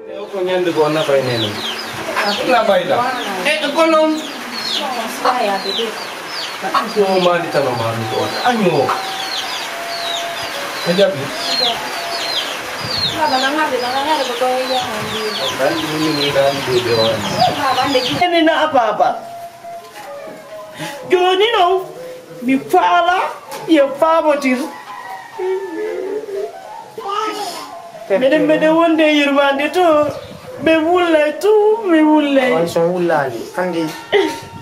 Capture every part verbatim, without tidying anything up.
Ko ñande goo nafay nene. Nafayda. E ko noon. Año maani tan o maani ko on. Año. E jaɓi. Baba na ngarde na ngarde ko to ya. Bandi ni ni dan de de on. Baba nde ki. Ene na baba. Jooni noon, mi faala yo faabotir. Minen mbeɗen wonde e yurmaande to, ɓe wullay tu, mi wullay. On so wullaali, anndi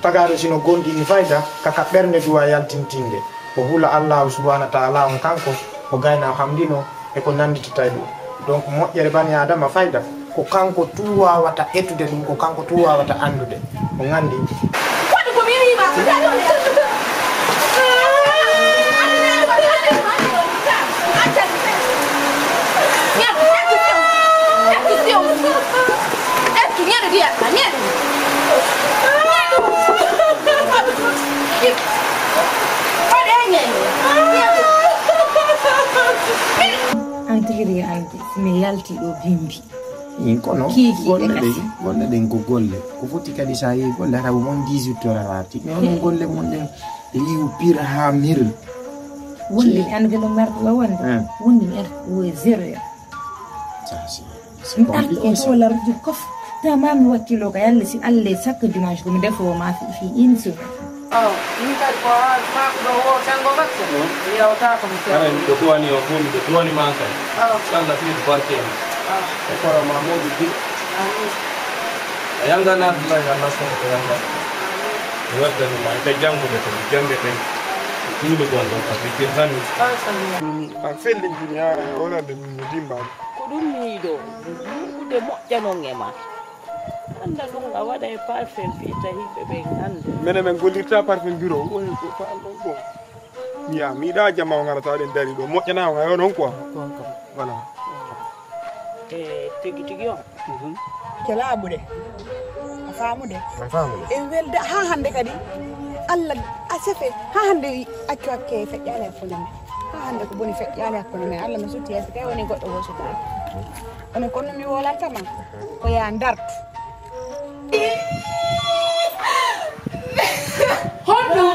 tagaaɗo sino goonɗini fayda, kaka ɓernde duwa yaltintinde. O hula Allaahu subhaanahu wa taala on kanko, o gayna o hamdino, e ko nannditata e ɗum. Donc, moƴƴere bani Aadama fayda, ko kanko tun waawata etude ɗum, ko kanko tun waawata anndude. O nganndi. Waɗi ko mi wiima. An tigi ɗi an mi yalti ɗo bimbi. In kono Kiikiiɗe golle ɗen, kasi. Golle ɗen ko golle. Ko foti kadi so a yehi golle, hara au moins dix-huit heures a arti. Mais onon golle mon ɗen, liu pire haa mille. Wonde mi anndude no merɗo ɗo wonde. Hmm. Wonde mi arti ko e zéro heure. Ça, c'est, c'est Mi arti e compliqué, ça. Dolarji kof. Tawa ma mi wakkilo ka yalla si Allah e chaque dimanche ko mi defo ma fi, fi une semaine. Awa, min kadi ko haa maako ɗo o janngo makko. Mi yawta ko mi Aray, ko duwani o fof, miɗo duwani ma kadi. Awa. Yo Allah ɓeydu barke en. Awa. E koro ma mawɗi ɗi. Amin. A yanga na Abdullahi Allah somo ko yanga. Mi waddani ma e janngude ko mi jannge ɗen. Ɗiɗo gon ɗon ka fitir tan. Awa, sami. A fellintini haa wonande min no dimbaade. Ko ɗum miiɗo. Ɗum kuɗe moƴƴa non e ma. Annda ɗum a waɗa e parfum fii ta yimɓe ɓen annda. Menen men gollirta parfum bureau, woni ko faalɗon ko. Miya, mi yiɗa jama o ngarata ɗen dari ɗo. Moƴƴana o ngayo non quoi. Ɗon kam. Voilà. E tigi tigi on. Mhm. Ke laaɓude. A faamude? A faamude. E welde haa hannde kadi. Allah a sefe haa hannde accu hakke feƴƴaali hakkunde men. Haa hannde ko boni feƴƴaali hakkunde men. Allah no sutti yeeso kay woni goɗɗo goo sutti. Kono kono mi wolantama ko ya ndartu. Honno?